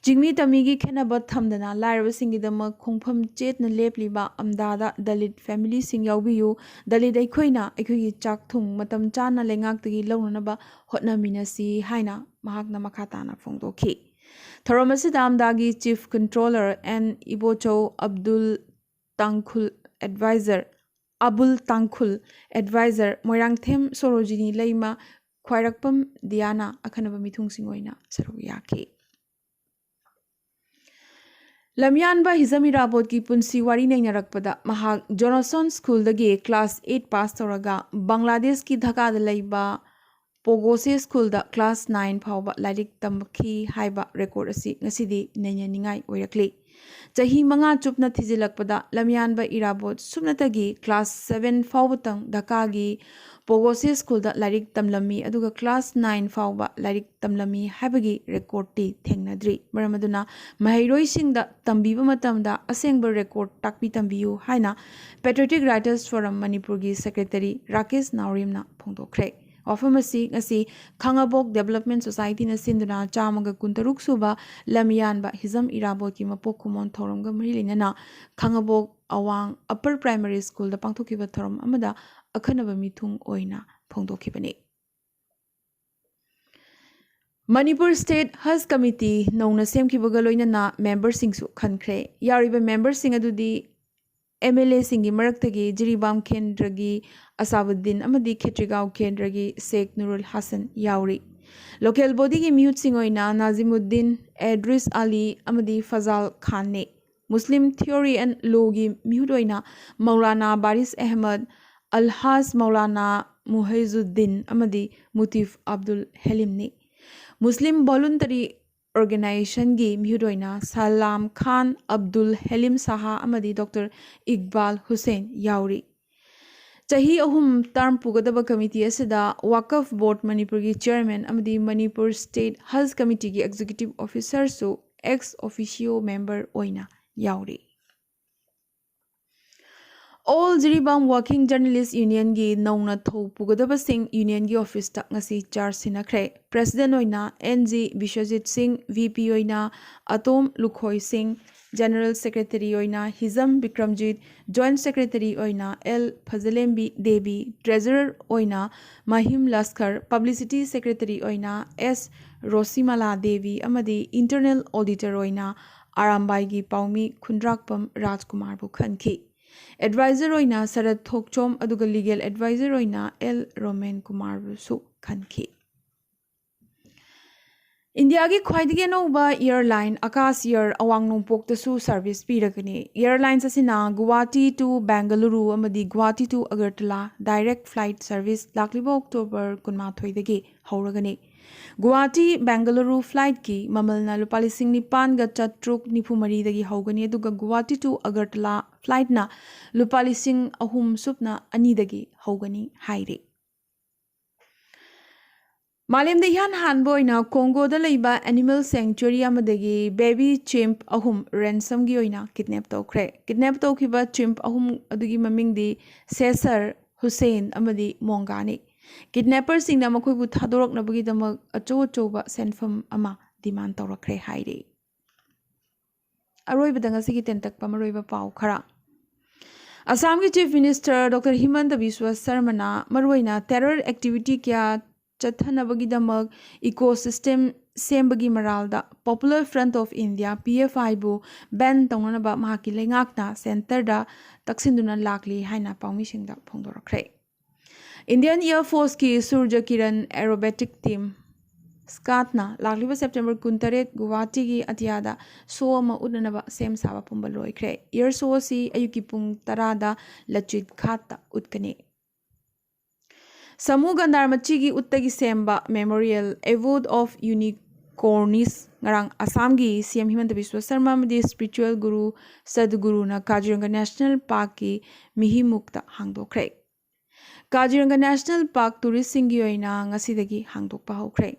ꯆꯤꯡꯃꯤ ꯇꯝꯃꯤꯒꯤ ꯈꯦꯠꯅꯕ ꯊꯝꯗꯅ ꯂꯥꯏꯔꯕꯁꯤꯡꯒꯤꯗꯃꯛ ꯈꯣꯡꯐꯝ ꯆꯦꯠꯅ ꯂꯦꯞꯂꯤꯕ ꯑꯝꯗꯥꯗ ꯗꯂꯤꯠ familyꯁꯤꯡ ꯌꯥꯎꯕꯤꯌꯨ꯫ ꯗꯂꯤꯠ ꯑꯩꯈꯣꯏꯅ ꯑꯩꯈꯣꯏꯒꯤ ꯆꯥꯛ ꯊꯨꯝ ꯃꯇꯝ ꯆꯥꯅ ꯂꯩꯉꯥꯛꯇꯒꯤ ꯂꯧꯅꯅꯕ ꯍꯣꯠꯅꯃꯤꯟꯅꯁꯤ ꯍꯥꯏꯅ ꯃꯍꯥꯛꯅ ꯃꯈꯥ ꯇꯥꯅ ꯐꯣꯡꯗꯣꯛꯈꯤ꯫ ꯊꯧꯔꯝ ꯑꯁꯤꯗ ꯑꯝꯗꯥꯒꯤ Chief Controller N Ibochou, Abdul Tangkhul, Advisor Abul Tangkhul, Advisor Moirangthem Sarojini Leima, Khwairakpam ꯗꯤꯌꯥꯅ ꯑꯈꯟꯅꯕ ꯃꯤꯊꯨꯡꯁꯤꯡ ꯑꯣꯏꯅ ꯁꯔꯨꯛ ꯌꯥꯈꯤ꯫ ꯂꯝꯌꯥꯟꯕ ꯍꯤꯖꯝ ꯏꯔꯥꯕꯣꯠꯀꯤ ꯄꯨꯟꯁꯤ ꯋꯥꯔꯤ ꯅꯩꯅꯔꯛꯄꯗ, ꯃꯍꯥꯛ ꯖꯣꯅꯥꯁꯟ ꯁ꯭ꯀꯨꯜꯗꯒꯤ ꯀ꯭ꯂꯥꯁ ꯑꯩꯠ ꯄꯥꯁ ꯇꯧꯔꯒ ꯕꯪꯒ꯭ꯂꯥꯗꯦꯁꯀꯤ ꯙꯥꯀꯥꯗ ꯂꯩꯕ ꯄꯣꯒꯣꯁꯦ ꯁ꯭ꯀꯨꯜꯗ ꯀ꯭ꯂꯥꯁ ꯅꯥꯏꯟ ꯐꯥꯎꯕ ꯂꯥꯏꯔꯤꯛ ꯇꯝꯈꯤ ꯍꯥꯏꯕ ꯔꯦꯀꯣꯔꯗ ꯑꯁꯤ ꯉꯁꯤꯗꯤ ꯅꯩꯅꯅꯤꯡꯉꯥꯏ ꯑꯣꯏꯔꯛꯂꯤ꯫ ꯆꯍꯤ ꯃꯉꯥ ꯆꯨꯞꯅ ꯊꯤꯖꯤꯜꯂꯛꯄꯗ ꯂꯝꯌꯥꯟꯕ ꯏꯔꯥꯕꯣꯠ ꯁꯨꯞꯅꯇꯒꯤ ꯀ꯭ꯂꯥꯁ ꯁꯚꯦꯟ ꯐꯥꯎꯕꯇꯪ ꯙꯥꯀꯥꯒꯤ ꯄꯣꯒꯣꯁꯦ ꯁ꯭ꯀꯨꯜꯗ ꯂꯥꯏꯔꯤꯛ ꯇꯝꯂꯝꯃꯤ, ꯑꯗꯨꯒ ꯀ꯭ꯂꯥꯁ ꯅꯥꯏꯟ ꯐꯥꯎꯕ ꯂꯥꯏꯔꯤꯛ ꯇꯝꯂꯝꯃꯤ ꯍꯥꯏꯕꯒꯤ ꯔꯦꯀꯣꯔꯗꯇꯤ ꯊꯦꯡꯅꯗ꯭ꯔꯤ꯫ ꯃꯔꯝ ꯑꯗꯨꯅ ꯃꯍꯩꯔꯣꯏꯁꯤꯡꯗ ꯇꯝꯕꯤꯕ ꯃꯇꯝꯗ ꯑꯁꯦꯡꯕ ꯔꯦꯀꯣꯔꯗ ꯇꯥꯛꯄꯤ ꯇꯝꯕꯤꯌꯨ ꯍꯥꯏꯅ Patriotic Writers Forum ꯃꯅꯤꯄꯨꯔꯒꯤ ꯁꯦꯀ꯭ꯔꯦꯇꯔꯤ ꯔꯥꯀꯦꯁ ꯅꯥꯎꯔꯦꯝꯅ ꯐꯣꯡꯗꯣꯛꯈ꯭ꯔꯦ꯫ ꯋꯥꯐꯝ ꯑꯁꯤ ꯉꯁꯤ ꯈꯥꯉꯕꯣꯛ ꯗꯦꯕꯂꯞꯃꯦꯟ ꯁꯣꯁꯥꯏꯇꯤꯅ ꯁꯤꯟꯗꯨꯅ ꯆꯥꯝꯃꯒ ꯀꯨꯟꯇꯔꯨꯛ ꯁꯨꯕ ꯂꯝꯌꯥꯟꯕ ꯍꯤꯖꯝ ꯏꯔꯥꯕꯣꯠꯀꯤ ꯃꯄꯣꯛ ꯀꯨꯝꯑꯣꯟ ꯊꯧꯔꯝꯒ ꯃꯔꯤ ꯂꯩꯅꯅ ꯈꯥꯉꯕꯣꯛ ꯑꯋꯥꯡ ꯑꯞꯄꯔ ꯄ꯭ꯔꯥꯏꯃꯔꯤ ꯁ꯭ꯀꯨꯜꯗ ꯄꯥꯡꯊꯣꯛꯈꯤꯕ ꯊꯧꯔꯝ ꯑꯃꯗ ꯑꯈꯟꯅꯕ ꯃꯤꯊꯨꯡ ꯑꯣꯏꯅ ꯐꯣꯡꯗꯣꯛꯈꯤꯕꯅꯤ꯫ ꯃꯅꯤꯄꯨꯔ ꯁ꯭ꯇꯦꯠ ꯍꯖ ꯀꯃꯤꯇꯤ ꯅꯧꯅ ꯁꯦꯝꯈꯤꯕꯒ ꯂꯣꯏꯅꯅ ꯃꯦꯝꯕꯔꯁꯤꯡꯁꯨ ꯈꯟꯈ꯭ꯔꯦ꯫ ꯌꯥꯎꯔꯤꯕ ꯃꯦꯝꯕꯔꯁꯤꯡ ꯑꯗꯨꯗꯤ ꯑꯦꯝ ꯑꯦꯜ ꯑꯦꯁꯤꯡꯒꯤ ꯃꯔꯛꯇꯒꯤ ꯖꯤꯔꯤꯕꯥꯝ ꯀꯦꯟꯗ꯭ꯔꯒꯤ ꯑꯁꯥꯕꯨꯗꯗꯤꯟ ꯑꯃꯗꯤ ꯈꯦꯇ꯭ꯔꯤꯒꯥꯎ ꯀꯦꯟꯗ꯭ꯔꯒꯤ ꯁꯦꯈ ꯅꯨꯔꯨꯜ ꯍꯥꯁꯟ ꯌꯥꯎꯔꯤ꯫ ꯂꯣꯀꯦꯜ ꯕꯣꯗꯤꯒꯤ ꯃꯤꯍꯨꯠꯁꯤꯡ ꯑꯣꯏꯅ ꯅꯥꯖꯤꯃꯨꯗꯗꯤꯟ, ꯑꯦꯗ꯭ꯔꯤꯁ ꯑꯂꯤ ꯑꯃꯗꯤ ꯐꯖꯥꯜ ꯈꯥꯟꯅꯤ꯫ ꯃꯨꯁꯂꯤꯝ ꯊꯤꯑꯣꯔꯤ ꯑꯦꯟ ꯂꯣꯒꯤ ꯃꯤꯍꯨꯠ ꯑꯣꯏꯅ ꯃꯧꯂꯥꯅꯥ ꯕꯥꯔꯤꯁ ꯑꯍꯃꯗ, ꯑꯜꯍꯥꯖ ꯃꯧꯂꯥꯅꯥ ꯃꯨꯍꯩꯖꯨꯗꯗꯤꯟ ꯑꯃꯗꯤ ꯃꯨꯇꯤꯐ ꯑꯕꯗꯨꯜ ꯍꯦꯂꯤꯝꯅꯤ꯫ ꯃꯨꯁꯂꯤꯝ ꯚꯣꯂꯨꯟꯇꯔꯤ ꯑꯣꯔꯒꯅꯥꯏꯖꯦꯁꯟꯒꯤ ꯃꯤꯍꯨꯠ ꯑꯣꯏꯅ ꯁꯂꯥꯝ ꯈꯥꯟ, ꯑꯕꯗꯨꯜ ꯍꯦꯂꯤꯝ ꯁꯥꯍꯥ ꯑꯃꯗꯤ ꯗꯣꯛꯇꯔ ꯏꯛꯕꯥꯜ ꯍꯨꯁꯦꯟ ꯌꯥꯎꯔꯤ꯫ ꯆꯍꯤ ꯑꯍꯨꯝ ꯇꯔꯝ ꯄꯨꯒꯗꯕ ꯀꯃꯤꯇꯤ ꯑꯁꯤꯗ ꯋꯥꯀꯐ ꯕꯣꯔꯗ ꯃꯅꯤꯄꯨꯔꯒꯤ ꯆꯤꯌꯔꯃꯦꯟ ꯑꯃꯗꯤ ꯃꯅꯤꯄꯨꯔ ꯁ꯭ꯇꯦꯠ ꯍꯖ ꯀꯃꯤꯇꯤꯒꯤ ꯑꯦꯛꯖꯤꯀ꯭ꯌꯨꯇꯤꯚ ꯑꯣꯐꯤꯁꯔꯁꯨ ex officio ꯃꯦꯝꯕꯔ ꯑꯣꯏꯅ ꯌꯥꯎꯔꯤ꯫ All ꯖꯤꯔꯤꯕꯥꯝ ꯋꯥꯔꯀꯤꯡ ꯖꯔꯅꯦꯂꯤꯁ ꯌꯨꯅꯤꯌꯟꯒꯤ ꯅꯧꯅ ꯊꯧ ꯄꯨꯒꯗꯕꯁꯤꯡ ꯌꯨꯅꯤꯌꯟꯒꯤ ꯑꯣꯐꯤꯁꯇ ꯉꯁꯤ ꯆꯥꯔꯖ ꯁꯤꯟꯅꯈ꯭ꯔꯦ꯫ ꯄ꯭ꯔꯦꯁꯤꯗꯦꯟꯠ ꯑꯣꯏꯅ ꯑꯦꯟ ꯖꯤ ꯕꯤꯁ꯭ꯋꯖꯤꯠ ꯁꯤꯡ, ꯚꯤ ꯄꯤ ꯑꯣꯏꯅ ꯑꯇꯣꯝ ꯂꯨꯈꯣꯏ ꯁꯤꯡ, ꯖꯦꯅꯔꯦꯜ ꯁꯦꯀ꯭ꯔꯦꯇꯔꯤ ꯑꯣꯏꯅ ꯍꯤꯖꯝ ꯕꯤꯀ꯭ꯔꯝꯖꯤꯠ, ꯖꯣꯏꯟꯠ ꯁꯦꯀ꯭ꯔꯦꯇꯔꯤ ꯑꯣꯏꯅ ꯑꯦꯜ ꯐꯖꯂꯦꯝꯕꯤ ꯗꯦꯕꯤ, ꯇ꯭ꯔꯦꯖꯔꯔ ꯑꯣꯏꯅ ꯃꯍꯤꯝ ꯂꯁꯀꯔ, ꯄꯕ꯭ꯂꯤꯁꯤꯇꯤ ꯁꯦꯀ꯭ꯔꯦꯇꯔꯤ ꯑꯣꯏꯅ ꯑꯦꯁ ꯔꯣꯁꯤꯃꯂꯥ ꯗꯦꯕꯤ ꯑꯃꯗꯤ ꯏꯟꯇꯔꯅꯦꯜ ꯑꯣꯗꯤꯇꯔ ꯑꯣꯏꯅ ꯑꯔꯥꯝꯕꯥꯏꯒꯤ ꯄꯥꯎꯃꯤ ꯈꯨꯟꯗ꯭ꯔꯥꯛꯄꯝ ꯔꯥꯖꯀꯨꯃꯥꯔꯕꯨ ꯈꯟꯈꯤ꯫ ꯑꯦꯗꯚꯥꯏꯖꯔ ꯑꯣꯏꯅ ꯁꯔꯠ ꯊꯣꯛꯆꯣꯝ ꯑꯗꯨꯒ ꯂꯤꯒꯦꯜ ꯑꯦꯗꯚꯥꯏꯖꯔ ꯑꯣꯏꯅ ꯑꯦꯜ ꯔꯣꯃꯦꯟ ꯀꯨꯃꯥꯔꯕꯨꯁꯨ ꯈꯟꯈꯤ꯫ ꯏꯟꯗꯤꯌꯥꯒꯤ ꯈ꯭ꯋꯥꯏꯗꯒꯤ ꯑꯅꯧꯕ ꯏꯌꯔꯂꯥꯏꯟ ꯑꯀꯥꯁ ꯏꯌꯔ ꯑꯋꯥꯡ ꯅꯣꯡꯄꯣꯛꯇꯁꯨ ꯁꯔꯚꯤꯁ ꯄꯤꯔꯒꯅꯤ꯫ ꯏꯌꯔꯂꯥꯏꯟꯁ ꯑꯁꯤꯅ ꯒꯨꯋꯥꯍꯥꯇꯤ to ꯕꯦꯡꯒꯂꯨꯔꯨ ꯑꯃꯗꯤ Guwahati to Agartala direct flight service ꯂꯥꯛꯂꯤꯕ ꯑꯣꯛꯇꯣꯕꯔ ꯀꯨꯟꯃꯥꯊꯣꯏꯗꯒꯤ ꯍꯧꯔꯒꯅꯤ꯫ ꯒꯨꯋꯥꯍꯥꯇꯤ ꯕꯦꯡꯒꯂꯨꯔꯨ ꯐ꯭ꯂꯥꯏꯠꯀꯤ ꯃꯃꯜꯅ ꯂꯨꯄꯥ ꯂꯤꯁꯤꯡ ꯅꯤꯄꯥꯟꯒ ꯆꯥꯇ꯭ꯔꯨꯛ ꯅꯤꯐꯨ ꯃꯔꯤꯗꯒꯤ ꯍꯧꯒꯅꯤ, ꯑꯗꯨꯒ ꯒꯨꯋꯥꯍꯥꯇꯤ to ꯑꯒꯔꯇꯂꯥ ꯐ꯭ꯂꯥꯏꯠꯅ ꯂꯨꯄꯥ ꯂꯤꯁꯤꯡ ꯑꯍꯨꯝ ꯁꯨꯞꯅ ꯑꯅꯤꯗꯒꯤ ꯍꯧꯒꯅꯤ ꯍꯥꯏꯔꯤ꯫ ꯃꯥꯂꯦꯝꯗ ꯏꯍꯥꯟ ꯍꯥꯟꯕ ꯑꯣꯏꯅ ꯀꯣꯡꯒꯣꯗ ꯂꯩꯕ ꯑꯦꯅꯤꯃꯦꯜ ꯁꯦꯡꯆꯨꯔꯤ ꯑꯃꯗꯒꯤ ꯕꯦꯕꯤ ꯆꯤꯝꯞ ꯑꯍꯨꯝ ꯔꯦꯟꯁꯝꯒꯤ ꯑꯣꯏꯅ ꯀꯤꯗꯅꯦꯞ ꯇꯧꯈ꯭ꯔꯦ꯫ ꯀꯤꯗꯅꯦꯞ ꯇꯧꯈꯤꯕ ꯆꯤꯝꯞ ꯑꯍꯨꯝ ꯑꯗꯨꯒꯤ ꯃꯃꯤꯡꯗꯤ ꯁꯦꯁꯔ, ꯍꯨꯁꯦꯟ ꯑꯃꯗꯤ ꯃꯣꯡꯒꯥꯅꯤ꯫ ꯀꯤꯗꯅꯦꯄꯔꯁꯤꯡꯅ ꯃꯈꯣꯏꯕꯨ ꯊꯥꯗꯣꯔꯛꯅꯕꯒꯤꯗꯃꯛ ꯑꯆꯧ ꯑꯆꯧꯕ ꯁꯦꯟꯐꯝ ꯑꯃ ꯗꯤꯃꯥꯟ ꯇꯧꯔꯛꯈ꯭ꯔꯦ ꯍꯥꯏꯔꯤ꯫ ꯑꯔꯣꯏꯕꯗ ꯉꯁꯤꯒꯤ ꯇꯦꯟꯇꯛꯄ ꯃꯔꯨꯑꯣꯏꯕ ꯄꯥꯎ ꯈꯔ꯫ ꯑꯁꯥꯝꯒꯤ ꯆꯤꯐ ꯃꯤꯅꯤꯁꯇꯔ ꯗꯣꯛꯇꯔ ꯍꯤꯃꯟꯇ ꯕꯤꯁ꯭ꯋ ꯁꯔꯃꯅ ꯃꯔꯨꯑꯣꯏꯅ ꯇꯦꯔꯔ ꯑꯦꯛꯇꯤꯚꯤꯇꯤ ꯀꯌꯥ ꯆꯠꯊꯅꯕꯒꯤꯗꯃꯛ ꯏꯀꯣ ꯁꯤꯁꯇꯦꯝ ꯁꯦꯝꯕꯒꯤ ꯃꯔꯥꯜꯗ Popular Front of India, P F I, ꯕꯨ ꯕꯦꯟ ꯇꯧꯅꯅꯕ ꯃꯍꯥꯛꯀꯤ ꯂꯩꯉꯥꯛꯅ ꯁꯦꯟꯇꯔꯗ ꯇꯛꯁꯤꯟꯗꯨꯅ ꯂꯥꯛꯂꯤ ꯍꯥꯏꯅ ꯄꯥꯎꯃꯤꯁꯤꯡꯗ ꯐꯣꯡꯗꯣꯔꯛꯈ꯭ꯔꯦ꯫ ꯏꯟꯗꯤꯌꯟ ꯑꯦꯌꯔ ꯐꯣꯔꯁꯀꯤ ꯁꯨꯔꯖ ꯀꯤꯔꯟ ꯑꯦꯔꯣꯕꯦꯇꯤꯛ ꯇꯤꯝ, ꯁ꯭ꯀꯥꯠꯅ ꯂꯥꯛꯂꯤꯕ ꯁꯦꯞꯇꯦꯝꯕꯔ ꯀꯨꯟꯇꯔꯦꯠ ꯒꯨꯋꯥꯍꯥꯇꯤꯒꯤ ꯑꯇꯤꯌꯥꯗ ꯁꯣ ꯑꯃ ꯎꯠꯅꯅꯕ ꯁꯦꯝ ꯁꯥꯕ ꯄꯨꯝꯕ ꯂꯣꯏꯈ꯭ꯔꯦ꯫ ꯏꯌꯔ ꯁꯣ ꯑꯁꯤ ꯑꯌꯨꯛꯀꯤ ꯄꯨꯡ ꯇꯔꯥꯗ ꯂꯆꯤꯠ ꯘꯥꯠꯇ ꯎꯠꯀꯅꯤ꯫ ꯁꯥꯃꯨ ꯒꯟꯗꯥꯔ ꯃꯆꯤꯒꯤ ꯎꯠꯇꯒꯤ ꯁꯦꯝꯕ Memorial Abode of Unicorns ꯉꯔꯥꯡ ꯑꯁꯥꯝꯒꯤ ꯁꯤ ꯑꯦꯝ ꯍꯤꯃꯟꯇ ꯕꯤꯁ꯭ꯋ ꯁꯔꯃ ꯑꯃꯗꯤ ꯁ꯭ꯄꯤꯔꯤꯆꯨꯋꯦꯜ ꯒꯨꯔꯨ ꯁꯗꯒꯨꯔꯨꯅ ꯀꯥꯖꯤꯔꯪꯒ ꯅꯦꯁꯅꯦꯜ ꯄꯥꯔꯛꯀꯤ ꯃꯤꯍꯤꯃꯨꯛꯇ ꯍꯥꯡꯗꯣꯛꯈ꯭ꯔꯦ꯫ ꯀꯥꯖꯤꯔꯪꯒ ꯅꯦꯁꯅꯦꯜ ꯄꯥꯔꯛ ꯇꯨꯔꯤꯁꯁꯤꯡꯒꯤ ꯑꯣꯏꯅ ꯉꯁꯤꯗꯒꯤ ꯍꯥꯡꯗꯣꯛꯄ ꯍꯧꯈ꯭ꯔꯦ꯫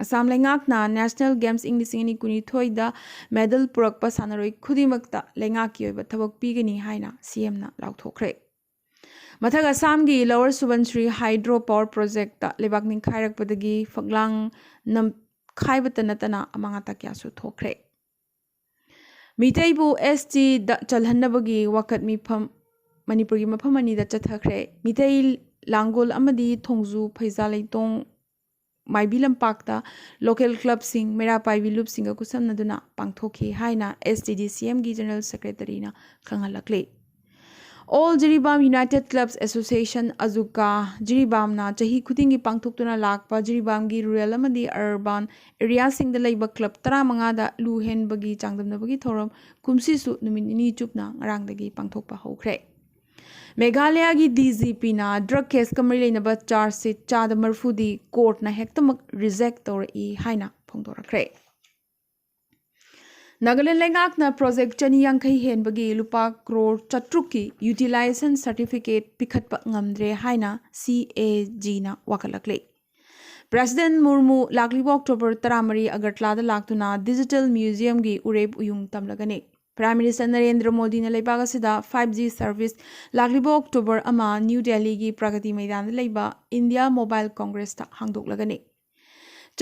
ꯑꯁꯥꯝ ꯂꯩꯉꯥꯛꯅ ꯅꯦꯁꯅꯦꯜ ꯒꯦꯝꯁ ꯏꯪ ꯂꯤꯁꯤꯡ ꯑꯅꯤ ꯀꯨꯟꯅꯤꯊꯣꯏꯗ ꯃꯦꯗꯜ ꯄꯨꯔꯛꯄ ꯁꯥꯟꯅꯔꯣꯏ ꯈꯨꯗꯤꯡꯃꯛꯇ ꯂꯩꯉꯥꯛꯀꯤ ꯑꯣꯏꯕ ꯊꯕꯛ ꯄꯤꯒꯅꯤ ꯍꯥꯏꯅ ꯁꯤ ꯑꯦꯝꯅ ꯂꯥꯎꯊꯣꯛꯈ꯭ꯔꯦ꯫ ꯃꯊꯛ ꯑꯁꯥꯝꯒꯤ ꯂꯋꯔ ꯁꯨꯕꯟꯁ꯭ꯔꯤ ꯍꯥꯏꯗ꯭ꯔꯣ ꯄꯥꯋꯔ ꯄ꯭ꯔꯣꯖꯦꯛꯇ ꯂꯩꯕꯥꯛ ꯅꯤꯡꯈꯥꯏꯔꯛꯄꯗꯒꯤ ꯐꯛꯂꯥꯡ ꯅꯝꯈꯥꯏꯕꯇ ꯅꯠꯇꯅ ꯑꯃꯥꯡ ꯑꯇꯥ ꯀꯌꯥꯁꯨ ꯊꯣꯛꯈ꯭ꯔꯦ꯫ ꯃꯤꯇꯩꯕꯨ ꯑꯦꯁ ꯇꯤꯗ ꯆꯜꯍꯟꯅꯕꯒꯤ ꯋꯥꯀꯠ ꯃꯤꯐꯝ ꯃꯅꯤꯄꯨꯔꯒꯤ ꯃꯐꯝ ꯑꯅꯤꯗ ꯆꯠꯊꯈ꯭ꯔꯦ꯫ ꯃꯤꯇꯩ ꯂꯥꯡꯒꯣꯜ ꯑꯃꯗꯤ ꯊꯣꯡꯖꯨ ꯐꯩꯖꯥ ꯂꯩꯇꯣꯡ ꯃꯥꯏꯕꯤ ꯂꯝꯄꯥꯛꯇ ꯂꯣꯀꯦꯜ ꯀ꯭ꯂꯕꯁꯤꯡ, ꯃꯩꯔꯥ ꯄꯥꯏꯕꯤ ꯂꯨꯞꯁꯤꯡꯒ ꯈꯨꯠꯁꯝꯅꯗꯨꯅ ꯄꯥꯡꯊꯣꯛꯈꯤ ꯍꯥꯏꯅ ꯑꯦꯁ ꯇꯤ ꯗꯤ ꯁꯤ ꯑꯦꯝꯒꯤ ꯖꯦꯅꯔꯦꯜ ꯁꯦꯀ꯭ꯔꯦꯇꯔꯤꯅ ꯈꯪꯍꯜꯂꯛꯂꯤ꯫ All Jiribam united clubs association, ꯑꯖꯨꯀꯥ, ꯖꯤꯔꯤꯕꯥꯝꯅ ꯆꯍꯤ ꯈꯨꯗꯤꯡꯒꯤ ꯄꯥꯡꯊꯣꯛꯇꯨꯅ ꯂꯥꯛꯄ ꯖꯤꯔꯤꯕꯥꯝꯒꯤ ꯔꯨꯔꯦꯜ ꯑꯃꯗꯤ ꯑꯔꯕꯥꯟ ꯑꯦꯔꯤꯌꯥꯁꯤꯡꯗ ꯂꯩꯕ ꯀ꯭ꯂꯕ ꯇꯔꯥꯃꯉꯥꯗ ꯂꯨ ꯍꯦꯟꯕꯒꯤ ꯆꯥꯡꯗꯝꯅꯕꯒꯤ ꯊꯧꯔꯝ ꯀꯨꯝꯁꯤꯁꯨ ꯅꯨꯃꯤꯠ ꯅꯤꯅꯤ ꯆꯨꯞꯅ ꯉꯔꯥꯡꯗꯒꯤ ꯄꯥꯡꯊꯣꯛꯄ ꯍꯧꯈ꯭ꯔꯦ꯫ ꯃꯦꯘꯥꯂꯌꯥꯒꯤ ꯗꯤ ꯖꯤ ꯄꯤꯅ ꯗ꯭ꯔꯒ ꯀꯦꯁꯀ ꯃꯔꯤ ꯂꯩꯅꯕ ꯆꯥꯔꯖ ꯁꯤꯠ ꯆꯥꯗ ꯃꯔꯤꯐꯨꯗꯤ ꯀꯣꯔꯠꯅ ꯍꯦꯛꯇꯃꯛ ꯔꯤꯖꯦꯛ ꯇꯧꯔꯛꯏ ꯍꯥꯏꯅ ꯐꯣꯡꯗꯣꯔꯛꯈ꯭ꯔꯦ꯫ ꯅꯥꯒꯥꯂꯦꯟ ꯂꯩꯉꯥꯛꯅ ꯄ꯭ꯔꯣꯖꯦꯛ ꯆꯅꯤ ꯌꯥꯡꯈꯩ ꯍꯦꯟꯕꯒꯤ ꯂꯨꯄꯥ ꯀ꯭ꯔꯣꯔ ꯆꯥꯇ꯭ꯔꯨꯛꯀꯤ ꯌꯨꯇꯤꯂꯥꯏꯖꯦꯁꯟ ꯁꯥꯔꯇꯤꯐꯤꯀꯦꯠ ꯄꯤꯈꯠꯄ ꯉꯝꯗ꯭ꯔꯦ ꯍꯥꯏꯅ ꯁꯤ ꯑꯦ ꯖꯤꯅ ꯋꯥꯀꯠꯂꯛꯂꯤ꯫ ꯄ꯭ꯔꯦꯁꯤꯗꯦꯟꯠ ꯃꯨꯔꯃꯨ ꯂꯥꯛꯂꯤꯕ ꯑꯣꯛꯇꯣꯕꯔ ꯇꯔꯥꯃꯔꯤ ꯑꯒꯔꯇꯂꯥꯗ ꯂꯥꯛꯇꯨꯅ ꯗꯤꯖꯤꯇꯦꯜ ꯃ꯭ꯌꯨꯖꯤꯌꯝꯒꯤ ꯎꯔꯦꯞ ꯎꯌꯨꯡ ꯇꯝꯂꯒꯅꯤ꯫ ꯄ꯭ꯔꯥꯏꯝ ꯃꯤꯅꯤꯁꯇꯔ ꯅꯔꯦꯟꯗ꯭ꯔ ꯃꯣꯗꯤꯅ ꯂꯩꯕꯥꯛ ꯑꯁꯤꯗ ꯐꯥꯏꯚ ꯖꯤ ꯁꯔꯚꯤꯁ ꯂꯥꯛꯂꯤꯕ ꯑꯣꯛꯇꯣꯕꯔ ꯑꯃ ꯅ꯭ꯌꯨ ꯗꯦꯜꯂꯤꯒꯤ ꯄ꯭ꯔꯒꯇꯤ ꯃꯩꯗꯥꯟꯗ ꯂꯩꯕ ꯏꯟꯗꯤꯌꯥ ꯃꯣꯕꯥꯏꯜ ꯀꯣꯡꯒ꯭ꯔꯦꯁꯇ ꯍꯥꯡꯗꯣꯛꯂꯒꯅꯤ꯫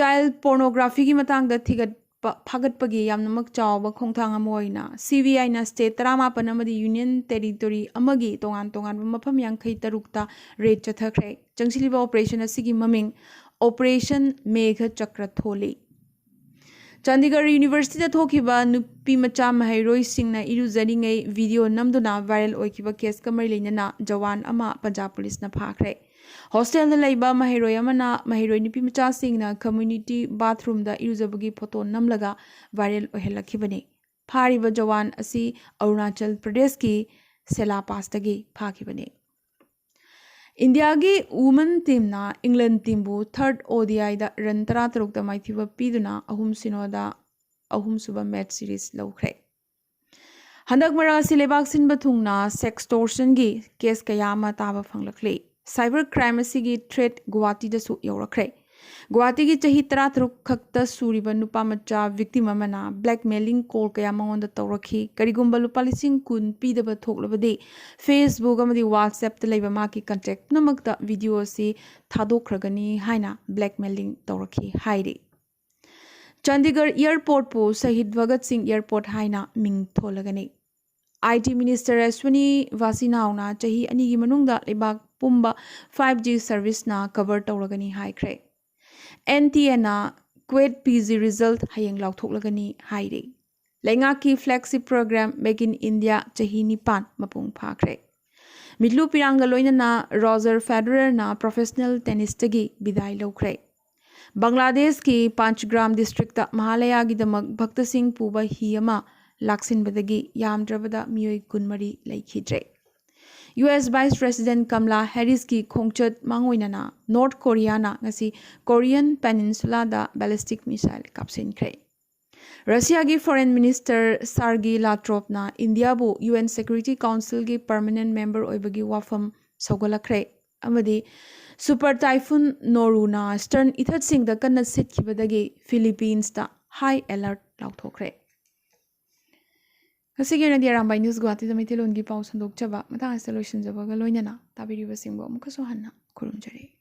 ꯆꯥꯏꯜ ꯄꯣꯔꯅꯣꯒ꯭ꯔꯥꯐꯤꯒꯤ ꯃꯇꯥꯡꯗ ꯊꯤꯒꯠꯄ ꯐꯥꯒꯠꯄꯒꯤ ꯌꯥꯝꯅꯃꯛ ꯆꯥꯎꯕ ꯈꯣꯡꯊꯥꯡ ꯑꯃ ꯑꯣꯏꯅ ꯁꯤ ꯕꯤ ꯑꯥꯏꯅ ꯁ꯭ꯇꯦꯠ ꯇꯔꯥꯃꯥꯄꯟ ꯑꯃꯗꯤ ꯌꯨꯅꯤꯌꯟ ꯇꯦꯔꯤꯇꯣꯔꯤ ꯑꯃꯒꯤ ꯇꯣꯉꯥꯟ ꯇꯣꯉꯥꯟꯕ ꯃꯐꯝ ꯌꯥꯡꯈꯩ ꯇꯔꯨꯛꯇ ꯔꯦꯗ ꯆꯠꯊꯈ꯭ꯔꯦ꯫ ꯆꯪꯁꯤꯜꯂꯤꯕ ꯑꯣꯄꯔꯦꯁꯟ ꯑꯁꯤꯒꯤ ꯃꯃꯤꯡ ꯑꯣꯄꯔꯦꯁꯟ ꯃꯦꯘ ꯆꯀ꯭ꯔ ꯊꯣꯜꯂꯤ꯫ ꯆꯥꯟꯗꯤꯒꯔ ꯌꯨꯅꯤꯚꯔꯁꯤꯇꯤꯗ ꯊꯣꯛꯈꯤꯕ ꯅꯨꯄꯤ ꯃꯆꯥ ꯃꯍꯩꯔꯣꯏꯁꯤꯡꯅ ꯏꯔꯨꯖꯔꯤꯉꯩ ꯚꯤꯗꯤꯑꯣ ꯅꯝꯗꯨꯅ ꯚꯥꯏꯔꯦꯜ ꯑꯣꯏꯈꯤꯕ ꯀꯦꯁꯀ ꯃꯔꯤ ꯂꯩꯅꯅ ꯖꯋꯥꯟ ꯑꯃ ꯄꯟꯖꯥꯕ ꯄꯨꯂꯤꯁꯅ ꯐꯥꯈ꯭ꯔꯦ꯫ ꯍꯣꯁꯇꯦꯜꯗ ꯂꯩꯕ ꯃꯍꯩꯔꯣꯏ ꯑꯃꯅ ꯃꯍꯩꯔꯣꯏ ꯅꯨꯄꯤ ꯃꯆꯥꯁꯤꯡꯅ ꯀꯝꯃ꯭ꯌꯨꯅꯤꯇꯤ ꯕꯥꯊꯔꯨꯝꯗ ꯏꯔꯨꯖꯕꯒꯤ ꯐꯣꯇꯣ ꯅꯝꯂꯒ ꯚꯥꯏꯔꯦꯜ ꯑꯣꯏꯍꯜꯂꯛꯈꯤꯕꯅꯤ꯫ ꯐꯥꯔꯤꯕ ꯖꯋꯥꯟ ꯑꯁꯤ ꯑꯔꯨꯅꯥꯆꯜ ꯄ꯭ꯔꯗꯦꯁꯀꯤ ꯁꯦꯂꯥ ꯄꯥꯁꯇꯒꯤ ꯐꯥꯈꯤꯕꯅꯤ꯫ ꯏꯟꯗꯤꯌꯥꯒꯤ ꯋꯨꯃꯟ ꯇꯤꯝꯅ ꯏꯪꯂꯦꯟ ꯇꯤꯝꯕꯨ ꯊꯥꯔꯠ ꯑꯣ ꯗꯤ ꯑꯥꯏꯗ ꯔꯟ ꯇꯔꯥꯇꯔꯨꯛꯇ ꯃꯥꯏꯊꯤꯕ ꯄꯤꯗꯨꯅ ꯑꯍꯨꯝ ꯁꯤꯅꯣꯗ ꯑꯍꯨꯝꯁꯨꯕ ꯃꯦꯠꯆ ꯁꯤꯔꯤꯖ ꯂꯧꯈ꯭ꯔꯦ꯫ ꯍꯟꯗꯛ ꯃꯔꯛ ꯑꯁꯤ ꯂꯩꯕꯥꯛ ꯁꯤꯟꯕ ꯊꯨꯡꯅ ꯁꯦꯛꯁꯇꯣꯔꯁꯟꯒꯤ ꯀꯦꯁ ꯀꯌꯥ ꯑꯃ ꯇꯥꯕ ꯐꯪꯂꯛꯂꯤ꯫ ꯁꯥꯏꯕꯔ ꯀ꯭ꯔꯥꯏꯝ ꯑꯁꯤꯒꯤ ꯊ꯭ꯔꯦꯠ ꯒꯨꯋꯥꯍꯥꯇꯤꯗꯁꯨ ꯌꯧꯔꯛꯈ꯭ꯔꯦ꯫ ꯒꯨꯋꯥꯍꯥꯇꯤꯒꯤ ꯆꯍꯤ ꯇꯔꯥꯇꯔꯨꯛ ꯈꯛꯇ ꯁꯨꯔꯤꯕ ꯅꯨꯄꯥ ꯃꯆꯥ ꯚꯤꯛꯇꯤꯝ ꯑꯃꯅ ꯕ꯭ꯂꯦꯛꯃꯦꯂꯤꯡ ꯀꯣꯜ ꯀꯌꯥ ꯃꯉꯣꯟꯗ ꯇꯧꯔꯛꯈꯤ꯫ ꯀꯔꯤꯒꯨꯝꯕ ꯂꯨꯄꯥ ꯂꯤꯁꯤꯡ ꯀꯨꯟ ꯄꯤꯗꯕ ꯊꯣꯛꯂꯕꯗꯤ Facebook ꯑꯃꯗꯤ WhatsAppꯇ ꯂꯩꯕ ꯃꯍꯥꯛꯀꯤ ꯀꯟꯇꯦꯛ ꯄꯨꯝꯅꯃꯛꯇ ꯚꯤꯗꯤꯑꯣ ꯑꯁꯤ ꯊꯥꯗꯣꯛꯈ꯭ꯔꯒꯅꯤ ꯍꯥꯏꯅ ꯕ꯭ꯂꯦꯛꯃꯦꯂꯤꯡ ꯇꯧꯔꯛꯈꯤ ꯍꯥꯏꯔꯤ꯫ ꯆꯥꯟꯗꯤꯒꯔ ꯑꯦꯌꯔꯄꯣꯔꯠꯄꯨ ꯁꯍꯤꯗ ꯚꯒꯠ ꯁꯤꯡ ꯑꯦꯌꯔꯄꯣꯔꯠ ꯍꯥꯏꯅ ꯃꯤꯡ ꯊꯣꯜꯂꯒꯅꯤ꯫ ꯑꯥꯏ ꯇꯤ ꯃꯤꯅꯤꯁꯇꯔ ꯑꯦꯁ꯭ꯋꯤꯅꯤ ꯚꯥꯁꯤꯅꯥꯎꯅ ꯆꯍꯤ ꯑꯅꯤꯒꯤ ꯃꯅꯨꯡꯗ ꯂꯩꯕꯥꯛ ꯄꯨꯝꯕ ꯐꯥꯏꯚ ꯖꯤ ꯁꯔꯚꯤꯁꯅ ꯀꯚꯔ ꯇꯧꯔꯒꯅꯤ ꯍꯥꯏꯈ꯭ꯔꯦ꯫ ꯑꯦꯟ ꯇꯤ ꯑꯦꯅ ꯀ꯭ꯋꯦꯠ ꯄꯤ ꯖꯤ ꯔꯤꯖꯜꯠ ꯍꯌꯦꯡ ꯂꯥꯎꯊꯣꯛꯂꯒꯅꯤ ꯍꯥꯏꯔꯤ꯫ ꯂꯩꯉꯥꯛꯀꯤ flagship program Make in India ꯆꯍꯤ ꯅꯤꯄꯥꯟ ꯃꯄꯨꯡ ꯐꯥꯈ꯭ꯔꯦ꯫ ꯃꯤꯠꯂꯨ ꯄꯤꯔꯥꯡꯒ ꯂꯣꯏꯅꯅ ꯔꯣꯖꯔ ꯐꯦꯗꯔꯔꯅ professional tennisꯇꯒꯤ ꯕꯤꯗꯥꯏ ꯂꯧꯈ꯭ꯔꯦ꯫ ꯕꯪꯒ꯭ꯂꯥꯗꯦꯁꯀꯤ ꯄꯥꯟꯆꯒ꯭ꯔꯥꯝ districtꯇ ꯃꯍꯥꯂꯌꯥꯒꯤꯗꯃꯛ ꯚꯛꯇꯁꯤꯡ ꯄꯨꯕ ꯍꯤ ꯑꯃ ꯂꯥꯛꯁꯤꯟꯕꯗꯒꯤ ꯌꯥꯝꯗ꯭ꯔꯕꯗ ꯃꯤꯑꯣꯏ ꯀꯨꯟꯃꯔꯤ ꯂꯩꯈꯤꯗ꯭ꯔꯦ꯫ U S Vice President Kamala ꯍꯦꯔꯤꯁꯀꯤ ꯈꯣꯡꯆꯠ ꯃꯥꯡꯑꯣꯏꯅꯅ ꯅꯣꯔꯠ ꯀꯣꯔꯤꯌꯥꯅ ꯉꯁꯤ ꯀꯣꯔꯤꯌꯟ ꯄꯦꯅꯤꯟꯁꯨꯂꯥꯗ ballistic missile ꯀꯥꯞꯁꯤꯟꯈ꯭ꯔꯦ꯫ ꯔꯁꯤꯌꯥꯒꯤ Foreign Minister ꯁꯥꯔꯒꯤ ꯂꯥꯇ꯭ꯔꯣꯞꯅ ꯏꯟꯗꯤꯌꯥꯕꯨ ꯌꯨ ꯑꯦꯟ Security Councilꯒꯤ permanent member ꯑꯣꯏꯕꯒꯤ ꯋꯥꯐꯝ ꯁꯧꯒꯠꯂꯛꯈ꯭ꯔꯦ ꯑꯃꯗꯤ Super Typhoon ꯅꯣꯔꯨꯅ Eastern ꯏꯊꯠꯁꯤꯡꯗ ꯀꯟꯅ ꯁꯤꯠꯈꯤꯕꯗꯒꯤ ꯐꯤꯂꯤꯄꯤꯟꯁꯇ high alert ꯂꯥꯎꯊꯣꯛꯈ꯭ꯔꯦ꯫ ꯉꯁꯤꯒꯤ ꯑꯣꯏꯅꯗꯤ ꯑꯔꯥꯝꯕꯥꯏ ꯅ꯭ꯌꯨꯁ ꯒꯨꯋꯥꯍꯥꯇꯤꯗ ꯃꯩꯇꯩꯂꯣꯟꯒꯤ ꯄꯥꯎ ꯁꯟꯗꯣꯛꯆꯕ ꯃꯇꯥꯡ ꯑꯁꯤꯗ ꯂꯣꯏꯁꯤꯟꯖꯕꯒ ꯂꯣꯏꯅꯅ ꯇꯥꯕꯤꯔꯤꯕꯁꯤꯡꯕꯨ ꯑꯃꯨꯛꯀꯁꯨ ꯍꯟꯅ ꯈꯨꯔꯨꯝꯖꯔꯤ꯫